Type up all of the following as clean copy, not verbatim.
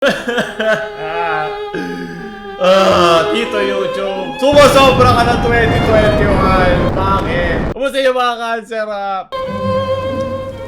Tito YouTube, sumusobra ka ng 2021. Bakit? Kumusta yung mga cancer?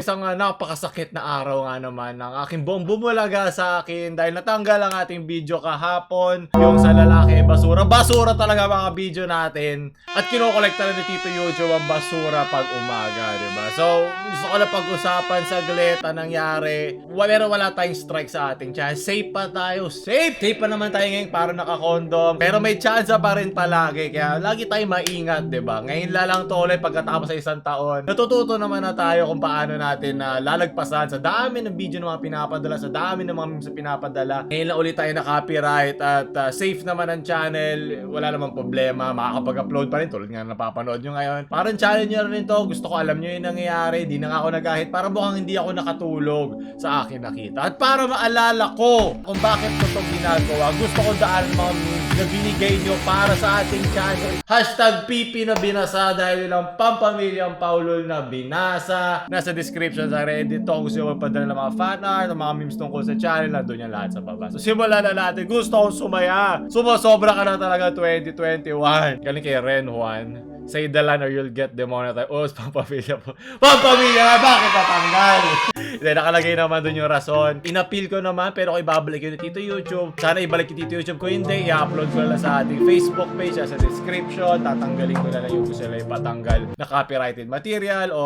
Isang napakasakit na araw nga naman ng aking buong bumulaga sa akin dahil natanggal ang ating video kahapon. Yung sa lalaki basura. Basura talaga mga video natin. At kinokolekta na ni Tito YouTube ang basura pag umaga, diba? So, gusto ko na pag-usapan saglit ang nangyari. Pero wala tayong strike sa ating channel. Safe pa tayo. Safe! Safe pa naman tayo ngayon para naka-condom. Pero may chance pa rin palagi. Kaya lagi tayo maingat, diba? Ngayon lang to ulit pagkatapos sa isang taon. Natututo naman na tayo kung paano natin na lalagpasan sa dami ng video na mga pinapadala, sa dami ng mga memes na pinapadala. Ngayon lang ulit tayo na copyright at safe naman ang channel. Wala namang problema. Makakapag-upload pa rin tulad nga napapanood nyo ngayon. Parang challenge nyo rin to. Gusto ko alam nyo yung nangyayari. Di na nga ako nagahit. Para mukhang hindi ako nakatulog sa akin nakita. At para maalala ko kung bakit ko itong ginagawa, gusto ko daan mga memes na binigay nyo para sa ating channel. Hashtag PP na binasa dahil ilang pampamilyang Paulol na binasa. Nasa description sa Reddit to. Gusto nyo magpadala ng mga fan art, ng mga memes tungkol sa channel. Nandun yan lahat sa baba. So simulan na natin. Gusto kong sumaya. Sumasobra ka na talaga 2021. Galing kay Ren Juan. Say the line or you'll get demonetized. Oh, pampamilya po. Pampamilya nga, bakit natanggal? Hindi, nakalagay naman dun yung rason. Inappeal ko naman, pero ko ibabalik yun ni Tito YouTube. Sana ibalik ni Tito YouTube. Kung hindi, i-upload ko lang sa ating Facebook page, sa description. Tatanggalin ko na lang yung gusto nila ipatanggal na copyrighted material o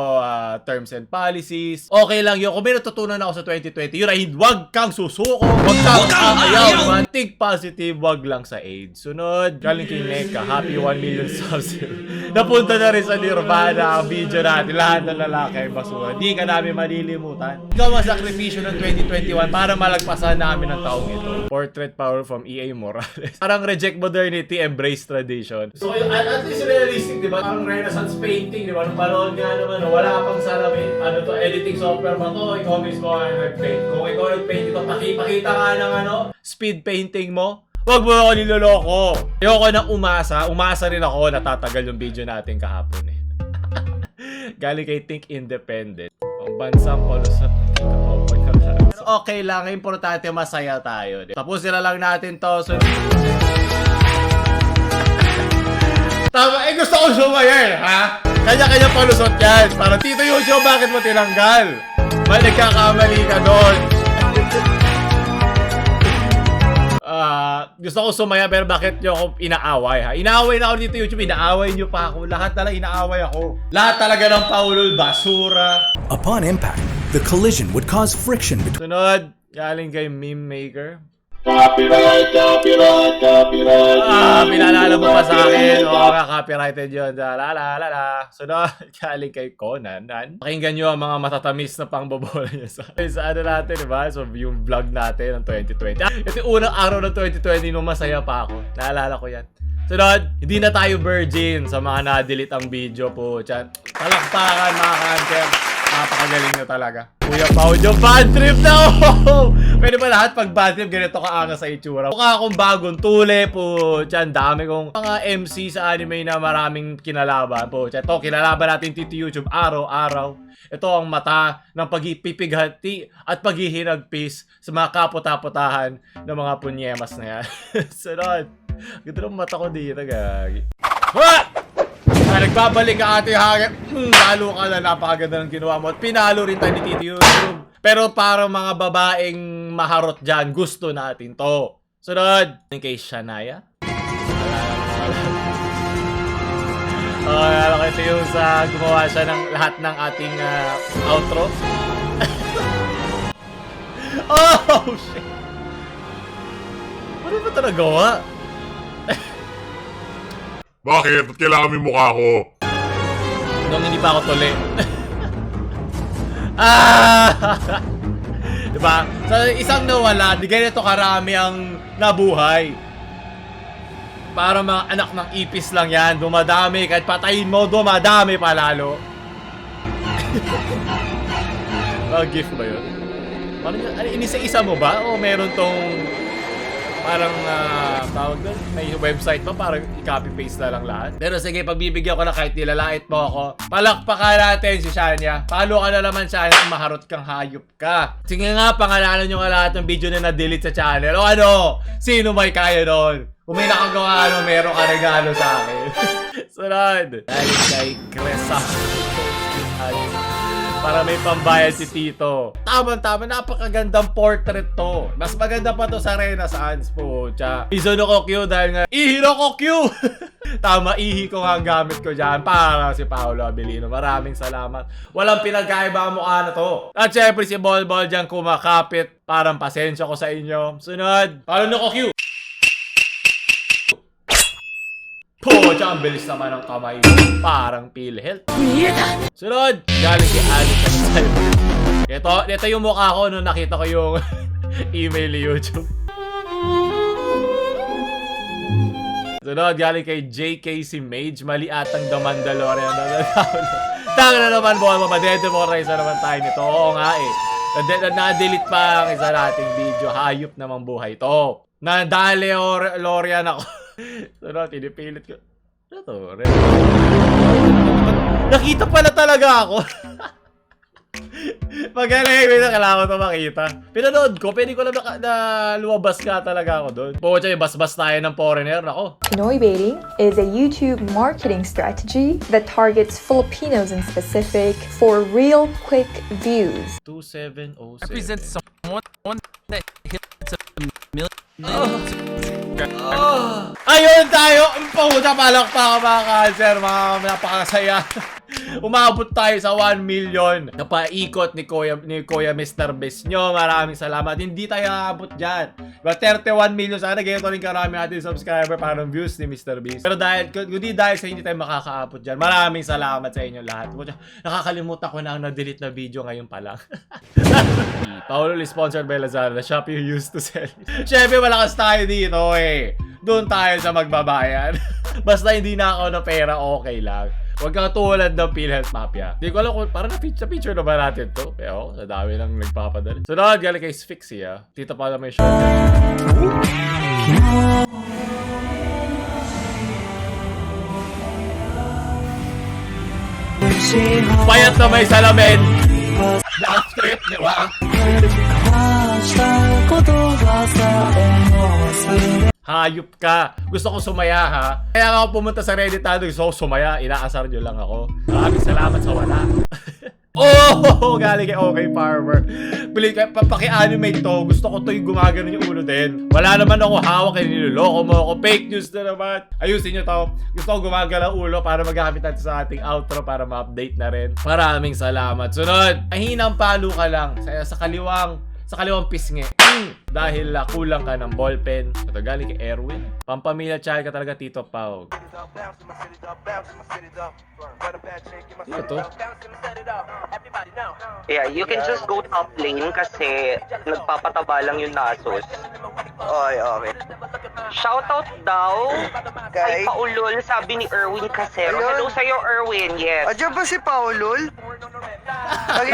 terms and policies. Okay lang yun. Kung may natutunan ako sa 2020, yun ay huwag kang susuko. Huwag kang ayaw. Think positive, wag lang sa AIDS. Sunod, galing kay Neka. Happy 1 million subs. Napunta na rin sa Nirvana ang video natin. Lahat ng lalaki ay basura. Di ka namin malilimutan. Ikaw ang sakripisyo ng 2021 para malagpasan namin ang taong ito. Portrait power from EA Morales. Parang reject modernity, embrace tradition. So, at least realistic, di ba? Parang Renaissance painting, di ba? Nung panahon nga naman, wala pang salamin. Ano to, editing software ba to? Ikaw mismo nga nag-paint. Kung ikaw nag-paint ito, pakita nga ng speed painting mo. Wag mo ako niloloko. Ayoko na umasa. Umasa rin ako na tatagal yung video natin kahapon eh. Galing kay Think Independent. Ang bansang polusot. Okay lang. Importante masaya tayo. Tapusin na lang natin to. So, tama. Gusto ko sumaya ha? Kanya-kanya palusot yan. Parang Tito YouTube, bakit mo tinanggal? May nagkakamali ka doon. Gusto ko sumaya pero bakit nyo ako inaaway ha? Inaaway na ako dito YouTube, inaaway nyo pa ako. Lahat talaga inaaway ako. Lahat talaga ng Paulol, basura. Upon impact, the collision would cause friction between... Sunod, galing kay Meme Maker. Copyright. Pinalala mo pa sa akin. Oo nga, copyrighted yun. Sunod, galing kay Conan. Pakinggan nyo ang mga matatamis na pangbobola niya sa ano natin, diba? So, yung vlog natin ng 2020. Ito yung unang araw ng 2020 nung masaya pa ako. Naalala ko yan. Sunod, hindi na tayo virgin sa mga na-delete ang video po. Palakpakan mga cancer. Napakagaling nyo talaga. Kuya Paudio, bad trip na! Pwede ba lahat pag bad trip ganito kaangas sa itsura? Mukha akong bagong tule po. Dami kong mga MC sa anime na maraming kinalaban po. Ito, kinalaban natin Tito YouTube araw-araw. Ito ang mata ng pagpipighati at paghihinagpis sa mga kapota-potahan ng mga punyemas na yan. Sunod. Ganda ng mata ko dito, gagi. What? Nagbabalik ang ating hangin. Lalo ka na, napakaganda ng ginawa mo. At pinalo rin tayo ni Tito YouTube. Pero para mga babaeng maharot dyan, gusto natin to. Sunod. Kay Shania. Alam ko ito yung sa gumawa siya ng lahat ng ating outro. Oh, shit. Ano ba ito nagawa? Bakit? Ba't kailangan mo yung mukha ko? Nung hindi pa ako tuli. Diba? Sa isang nawala, di ganito karami ang nabuhay. Para mga anak ng ipis lang yan, dumadami. Kahit patayin mo, dumadami pa lalo. Gift ba yun? Inisa-isa mo ba? O meron tong Parang, tawag doon, may website pa, parang i-copy-paste na lang lahat. Pero sige, pagbibigyan ko na kahit nilalait mo ako. Palakpakan natin si Shania. Follow ka na naman, Shania, kung maharot kang hayop ka. Sige nga, pangalanan nyo nga lahat ng video na na-delete sa channel. O ano? Sino may kaya doon? Kung may nakagawa, meron ka regalo sa akin. Sunod. Dahil kay Cresa. Para may pambayad si Tito. Tama-tama, napakagandang portrait to. Mas maganda pa to sa Renaissance po. Isono ko Q dahil nga ihiro ko Q. Tama, ihi ko nga ang gamit ko dyan para si Paolo Abilino. Maraming salamat. Walang pinagkaiba ang mukha na to. At syempre si Bolbol dyan kumakapit. Parang pasensya ko sa inyo. Sunod. Paolo ko Q. Pucha, ang bilis naman ng kamay. Parang PhilHealth. Sunod. Galing si Alex. Ito yung mukha ko nung nakita ko yung email ni YouTube. Sunod. Galing kay JKC Mage. Mali atang The Mandalorian. Tanga na naman, buwan mo. Madedemorize na naman tayo nito. Oo nga eh. Na-delete pa ang isa nating video. Hayop namang buhay to. Nadali Lorian ako. Sunod, pinipilit ko. Ano to? Nakita pala talaga ako. Magaling, may kailangan ko makita. Pinanood ko, pwede ko lang na lumabas ka talaga ako doon. Pucha, basbas tayo ng foreigner. Nako. Pinoy baiting is a YouTube marketing strategy that targets Filipinos in specific for real quick views. 2707. Represents someone that hits a million. Ayun tayo! Puta, palakpakan mga cancer, mga napakasaya. Umabot tayo sa 1 million. Napaikot ni Kuya Mr. Beast nyo. Maraming salamat. Hindi tayo aabot dyan. Diba, 31 million. Sana ganito rin karami natin subscriber para ng views ni Mr. Beast. Pero kundi dahil sa hindi tayo makakaabot dyan, maraming salamat sa inyo lahat. Nakakalimutan ko na ang na-delete na video ngayon pa lang. Paolo sponsored by Lazada. Shopee used to sell. Syempre, malakas tayo dito eh. Doon tayo sa magbabayan. Basta hindi na ako na pera, okay lang. Huwag kang tulad ng PhilHealth Mafia. Hindi ko alam kung parang na-picture na ba natin to. Pero sa dami lang nagpapadali. Sunod, galing kay Sphyxia. Tito pala may short. Payat na may salamin. Last trip, di ba? Hayop ka. Gusto ko sumaya ha. Kaya ako pumunta sa Reddit gusto ko sumaya. Inaasar nyo lang ako. Maraming salamat sa wala. Oh! Galing kay OK Farmer. Paki-animate to. Gusto ko to yung gumagano yung ulo din. Wala naman ako hawak kaya niloloko mo ako. Fake news na naman. Ayusin nyo to. Gusto ko gumagano ulo para magamit natin sa ating outro para ma-update na rin. Maraming salamat. Sunod. Ahinang palo ka lang. Sa kaliwang pisngi. Dahil kulang ka ng ballpen. Ito galing kay Erwin. Pampamilya child ka talaga, Tito Pau. Ano to? Yeah, you can just go top lane kasi nagpapataba lang yung Nasus. Okay. Shoutout daw kay Paulol, sabi ni Erwin Casero. Hello sa'yo, Erwin, yes. Andiyan ba si Paulol? Lagi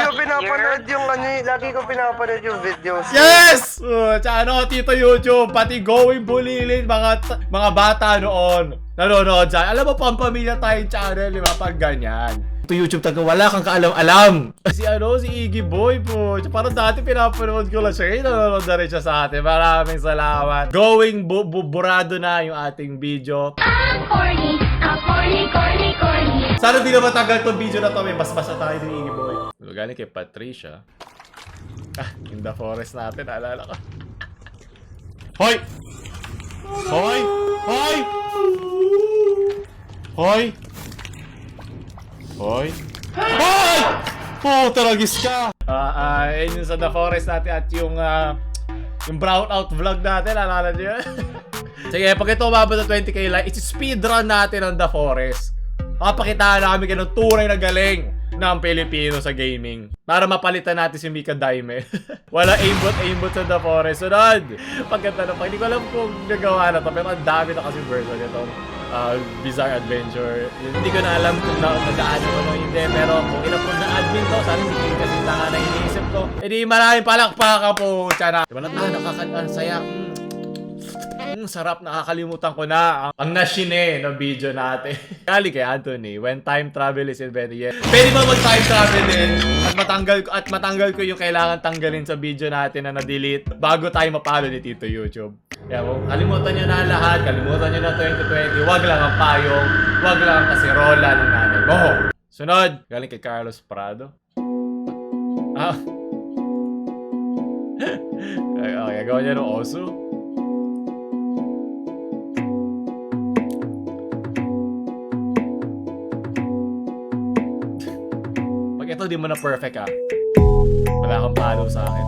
ko pinapanood yung videos. Yes! Tsaka Tito YouTube, pati Going Bulilin, mga bata noon. Nanonood dyan. Alam mo, pampamilya tayong channel, di ba? Pag ganyan. Ito YouTube taga wala kang kaalam-alam. Si Iggy Boy po. Parang dati pinapanood ko lang siya. Nanonood na rin siya sa atin. Maraming salamat. Going burado na yung ating video. Corny. Sana di na matagal tong video na to. May basbasa tayo ni Iggy Boy. Galing kay Patricia. In the forest natin. Alala ko. Hoy! Hoy! Hoy! Hoy! Hoy! Hoy! Oh, taragis ka! Yun yung sa The Forest natin at yung brownout vlog natin. Alala nyo yun? Sige, pag ito umabot na 20k like, speedrun natin ang The Forest. Papakitaan namin kayo ng tunay na galing ng Pilipino sa gaming. Para mapalitan natin si Mika Daime. Wala aimbot sa The Forest. Sunod! Pagkanta na pa. Hindi ko alam kung nagawa na to. Pero ang dami na kasi version itong Bizarre Adventure. Hindi ko na alam kung nadaan ko o hindi. Pero kung ilang na admin to, sana hindi kasi tanga na iniisip ko. E di maraming palakpakan po. Tsara. Diba na? Nakakasaya. Sarap, nakakalimutan ko na ang nashine ng video natin. Kali kay Anthony, when time travel is invented. Yeah. Pwede ba mag-time travel din at matanggal ko yung kailangan tanggalin sa video natin na na-delete bago tayo mapalo ni Tito YouTube. Kaya kalimutan nyo na lahat, kalimutan nyo na 2020, wag lang ang payong, wag lang ang kasirola ng nanay mo. Sunod, galing kay Carlos Prado. Okay, gawin niya ng oso. Pag ito di mo na perfect wala kang palo sa akin.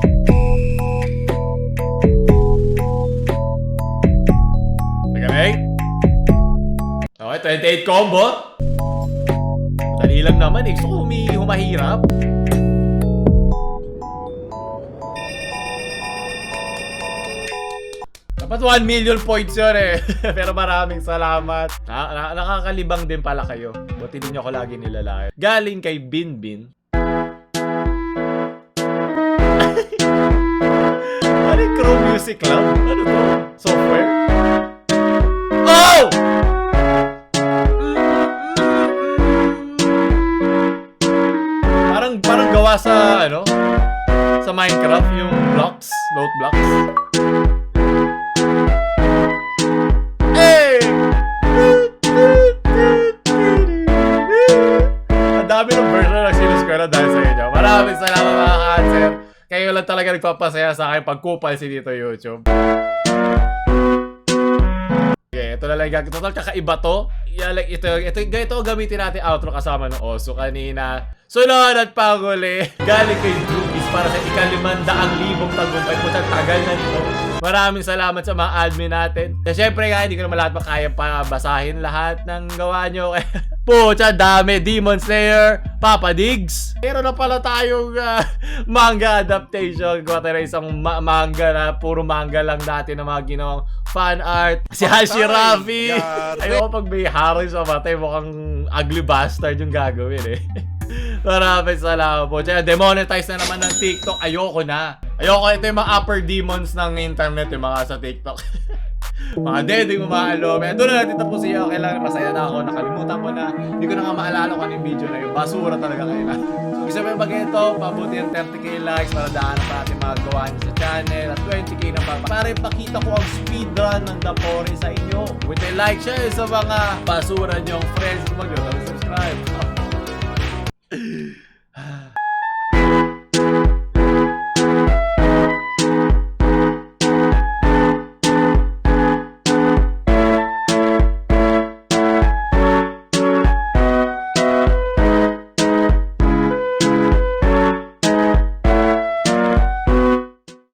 Magaling? Okay, 28 combo. Dali lang naman eh. Gusto ko humahirap. Dapat 1 million points yun eh. Pero maraming salamat. Nakakalibang din pala kayo. Buti din nyo ako lagi nilalaya. Galing kay Binbin. Ano yung Crow Music Club? Ano to? Software? Oh! Parang gawa sa sa Minecraft yung blocks, note blocks. Hey! Ang dami ng version ng sinuskwela dahil sa inyo. Maraming salamat mga ka-answer. Kayo lang talaga nagpapasaya sa akin pagkupal si Tito YouTube. Okay, ito na lang gagawin. Total kakaiba to. Ito gamitin natin outro kasama ng oso kanina. Sunod at panghuli, galing kay Droopies para sa ika-500,000 tagumpay. Puta, tagal na nito. Maraming salamat sa mga admin natin. Siyempre nga, hindi ko naman lahat makaya pa basahin lahat ng gawa nyo. Pucha, dami. Demon Slayer, Papa Diggs. Meron na pala tayong manga adaptation. Gawa tayo ng isang manga na puro manga lang dati na mga ginawang fan art. Si Hashirafi. Ayoko pag may harang sa matay, mukhang ugly bastard yung gagawin eh. Maraming salamat po. Tsaka demonetize na naman ng TikTok. Ayoko na. Ayoko, ito yung mga upper demons ng internet, yung mga sa TikTok. Mga dedeng umaalom. Doon na natin tapos siya. Okay lang, masaya na ako. Nakalimutan ko na. Hindi ko na nga maalala kung ano yung video na yun. Basura talaga kayo na. So, gusto mo yung bagay ito, pabuti yung 30k likes para daanan pa natin mga gawa niyo sa channel. At 20k na pa. Para ipakita ko ang speedrun ng Dapori sa inyo. With a like siya sa mga basura niyong friends. Kung mag-subscribe.